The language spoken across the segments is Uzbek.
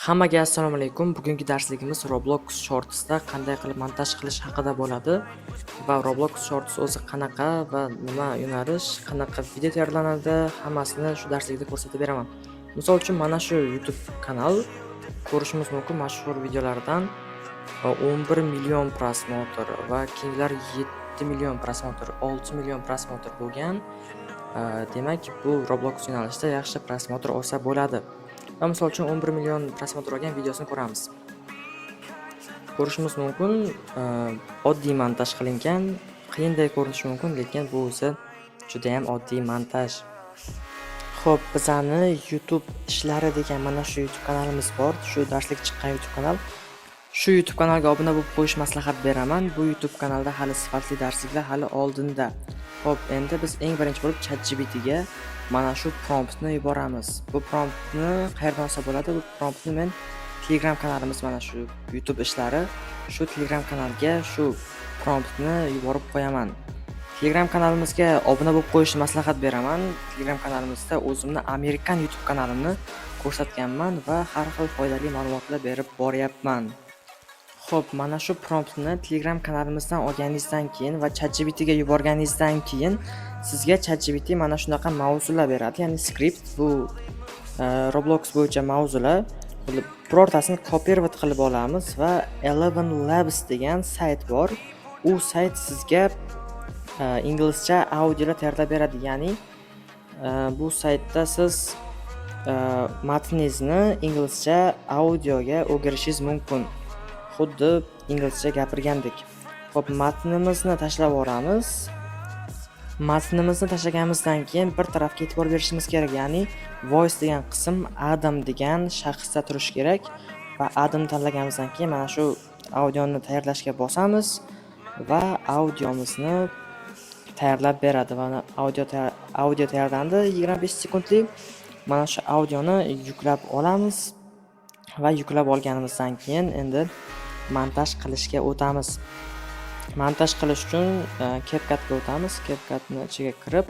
Hammaga assalomu alaykum. Bugungi darsligimiz Roblox Shortsda qanday qilib montaj qilish haqida bo'ladi va Roblox Shorts o'zi qanaqa va nima yo'nalish, qanaqa video tayyorlanadi, hammasini shu darslikda ko'rsatib beraman. Misol uchun, mana shu YouTube kanal ko'rishimiz mumkin, mashhur videolardan 11 million просмотр va keyingilar 7 million просмотр, 6 million просмотр bo'lgan. Demak, bu Roblox yo'nalishida yaxshi просмотр olsa bo'ladi. Va misol uchun 11 million просмотр olgan videosini ko'ramiz. Ko'rishimiz mumkin, oddiy montaj qilingan, qiyinday ko'rinishi mumkin, lekin bu o'zi judayam oddiy montaj. Xo'p, bizani YouTube ishlari degan mana shu YouTube kanalimiz bor. Shu darslik chiqqan YouTube kanal. Shu YouTube kanalga obuna bo'lib qo'yish maslahat beraman. Bu YouTube kanalda hali sifatli darsliklar hali oldinda. Xo'p, endi biz eng birinchi bo'lib ChatGPTga mana shu promptni yuboramiz. Bu promptni qayerdan olsa bo'ladi? Bu promptni men Telegram kanalimiz, mana shu YouTube ishlari, shu Telegram kanalga shu promptni yuborib qo'yaman. Telegram kanalimizga obuna bo'lib qo'yishni maslahat beraman. Telegram kanalimizda o'zimni amerikan YouTube kanalimni ko'rsatganman va har xil foydali ma'lumotlar berib boryapman. Xo'p, mana shu promptni Telegram kanalimizdan olganingizdan keyin va ChatGPTga yuborganingizdan keyin sizga ChatGPT mana shunaqa mavzular beradi, ya'ni skript bu Roblox bo'yicha mavzular. Birortasini копировать qilib olamiz va Eleven Labs degan sayt bor. U sayt sizga inglizcha audiolar tayyorlab beradi, ya'ni bu saytda siz matningizni inglizcha audioga o'girishingiz mumkin. Xuddi inglizcha gapirgandek. Xo'p, matnimizni tashlab yuboramiz. Matnimizni tashlaganimizdan keyin bir tarafga e'tibor berishimiz kerak, ya'ni voice degan qism Adam degan shaxsda turishi kerak va Adam tanlaganimizdan keyin mana shu audioni tayyorlashga bosamiz va audiomizni tayyorlab beradi. Mana audio tayyorlandi, 25 sekundlik. Mana shu audioni yuklab olamiz va yuklab olganimizdan keyin endi montaj qilishga o'tamiz. Montaj qilish uchun CapCutga o'tamiz. CapCutni ichiga kirib,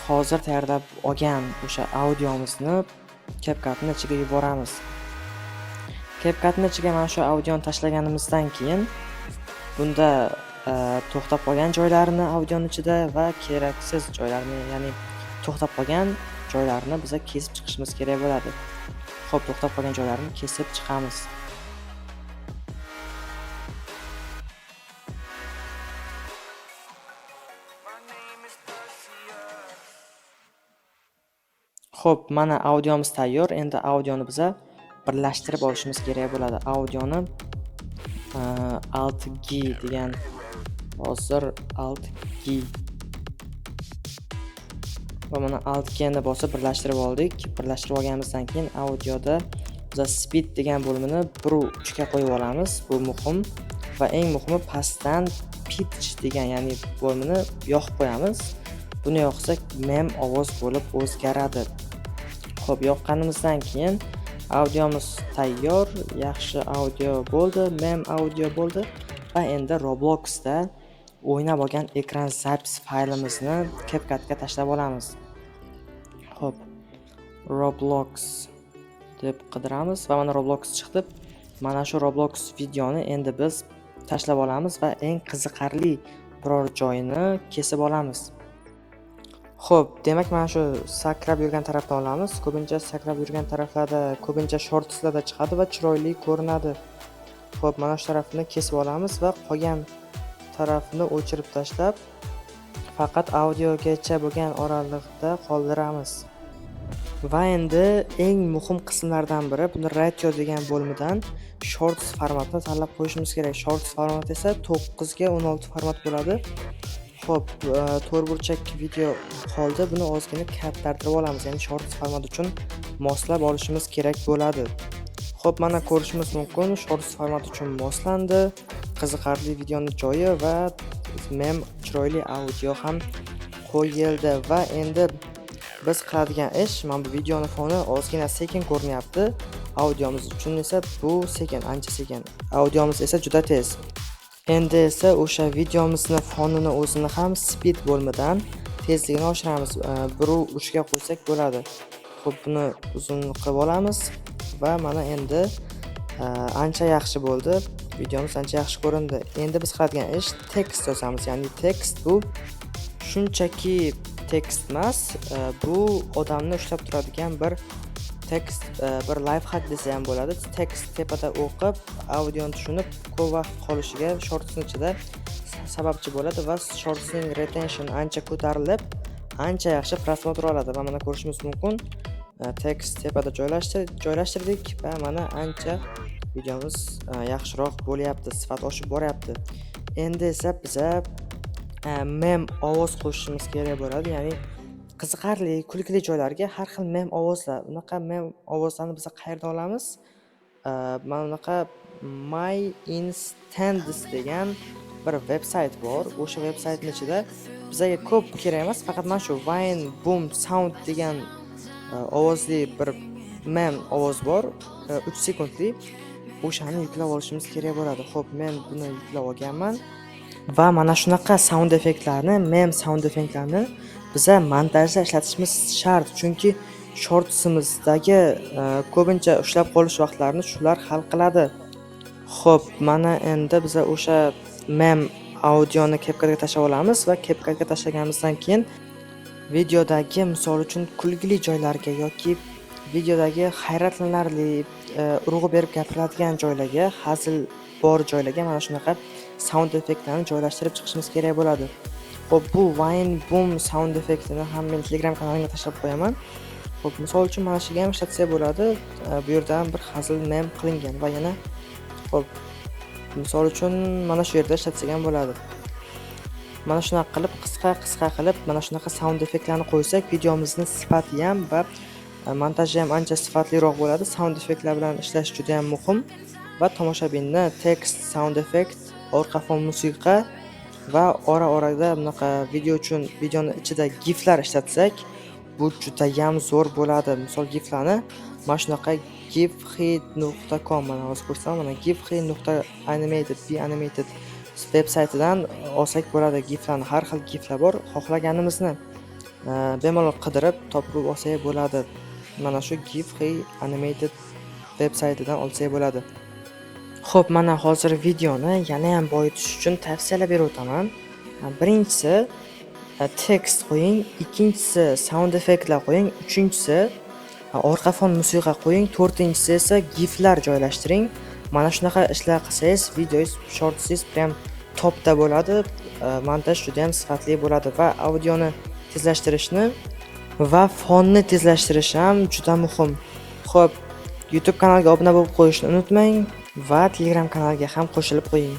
hozir tayyorlab olgan o'sha audiomizni CapCutni ichiga yuboramiz. CapCutni ichiga mana shu audioni tashlaganimizdan keyin bunda to'xtab qolgan joylarini audioni ichida va keraksiz joylarni, ya'ni to'xtab qolgan joylarni biza kesib chiqishimiz kerak bo'ladi. Xo'p, to'xtab qolgan joylarini kesib chiqamiz. Xo'p, mana audiomiz tayyor. Endi audioni biza birlashtirib olishimiz kerak bo'ladi. Audioni Alt G degan, hozir Alt G va mana Alt G ni bosib birlashtirib oldik. Birlashtirib olganimizdan keyin audioda biza speed degan bo'limini 1.3 ga qo'yib olamiz. Bu muhim va eng muhimi pastdan pitch degan, ya'ni bo'limini yoqib qo'yamiz. Buni yoqsak mem ovoz bo'lib o'zgaradi. Xo'p, yoqqanimizdan keyin audiomiz tayyor, yaxshi audio bo'ldi, mem audio bo'ldi va endi Robloxda o'ynab olgan ekran zapis faylimizni CapCutga tashlab olamiz. Xo'p, Roblox deb qidiramiz va mana Roblox chiqdi. Mana shu Roblox videoni endi biz tashlab olamiz va eng qiziqarli biror joyini kesib olamiz. Xo'p, demak mana shu sakrab yurgan tarafdan olamiz. Ko'pincha sakrab yurgan taraflarda, ko'pincha shortslarda chiqadi va chiroyli ko'rinadi. Xo'p, mana shu tarafini kesib olamiz va qolgan tarafini o'chirib tashlab, faqat audiogacha bo'lgan oraliqda qoldiramiz. Va endi eng muhim qismlardan biri, buni ratio degan bo'limidan shorts formatini tanlab qo'yishimiz kerak. Shorts format esa 9 ga 16 format bo'ladi. Xo'p, to'rtburchak video qoldi. Buni ozgina kattartirib olamiz, ya'ni shorts format uchun moslab olishimiz kerak bo'ladi. Xo'p, mana ko'rishimiz mumkin, shorts format uchun moslandi. Qiziqarli videoni joyi va mem chiroyli audio ham qo'yildi va endi biz qiladigan ish, mana bu videoni foni ozgina sekin ko'rinyapti. Audiomiz uchun esa bu sekin, ancha sekin. Audiomiz esa juda tez. Endi esa o'sha videomizni fonini o'zini ham speed bo'limidan tezligini oshiramiz. 1.3 ga qo'ysak bo'ladi. Xo'p, buni uzun qilib olamiz. Va mana endi ancha yaxshi bo'ldi, videomiz ancha yaxshi ko'rindi. Endi biz qiladigan ish, tekst yozamiz. Ya'ni tekst bu shunchaki tekst emas, bu odamni ushlab turadigan bir tekst, bir лайфхак desa ham bo'ladi. Tekst tepada o'qib, audioni tushunib, ko'p vaqt qolishiga shortsni ichida sababchi bo'ladi va shortsning retention ancha ko'tarilib, ancha yaxshi просмотр oladi. Va mana ko'rishimiz mumkin, tekst tepada joylashtirdik va mana ancha videomiz yaxshiroq bo'lyapti, sifat oshib boryapti. Endi esa biza mem ovoz qo'shishimiz kerak bo'ladi, ya'ni qiziqarli, kulgili joylarga har xil mem ovozlar. Unaqa mem ovozlarni biza qayerdan olamiz? Mana bunaqa My Instands degan bir veb sayt bor. O'sha veb saytni ichida bizaga ko'p kerak emas, faqat mana shu Vine Boom Sound degan ovozli bir mem ovoz bor, 3 sekundlik. O'shani yuklab olishimiz kerak bo'ladi. Xo'p, men buni yuklab olganman va mana shunaqa sound effektlarni, mem sound effektlarni biza montajda ishlatishimiz shart, chunki shortsimizdagi ko'pincha ushlab qolish vaqtlarini shular hal qiladi. Xo'p, mana endi biza o'sha mem audioni CapCutga tashlab olamiz va CapCutga tashlaganimizdan keyin videodagi, misol uchun, kulgili joylarga yoki videodagi hayratlanarli, urg'u berib gapiriladigan joylarga, hazil bor joylarga mana shunaqa sound effektlarni joylashtirib chiqishimiz kerak bo'ladi. Xo'p, bu Vine Boom sound effektini ham men Telegram kanalimga tashlab qo'yaman. Xo'p, misol uchun, mana shuga ham ishlatsak bo'ladi. Bu yerda ham bir hazil mem qilingan va yana, xo'p, misol uchun, mana shu yerda ishlatsak ham bo'ladi. Mana shunaqa qilib, qisqa-qisqa qilib, mana shunaqa sound effektlarni qo'ysak, videomizni sifati ham va montaji ham ancha sifatliroq bo'ladi. Sound effektlar bilan ishlash juda ham muhim va tomoshabinni tekst, sound effekt, orqa fon musiqa va ora-orada bunaqa video uchun videoni ichida giflar ishlatsak, bu judayam zo'r bo'ladi. Misol, giflarni mana shunaqa gifhe.com, mana hozir ko'rsataman, mana gifhe.animated, be animated veb saytidan olsak bo'ladi giflarni. Har xil giflar bor, xohlaganimizni bemalol qidirib topib olsak bo'ladi. Mana shu gifhe animated veb saytidan olsak bo'ladi. Xo'p, mana hozir videoni yanayam boyitish uchun tavsiyalar berib o'taman. Birinchisi, tekst qo'ying, ikkinchisi, sound effektlar qo'ying, uchinchisi, orqa fon musiqa qo'ying, to'rtinchisi esa giflar joylashtiring. Mana shunaqa ishlar qilsangiz, videongiz, shortsingiz прям topda bo'ladi, montaj judayam sifatli bo'ladi va audioni tezlashtirishni va fonni tezlashtirish ham juda muhim. Xo'p, YouTube kanalga obuna bo'lib qo'yishni unutmang va Telegram kanalga ham qo'shilib qo'ying.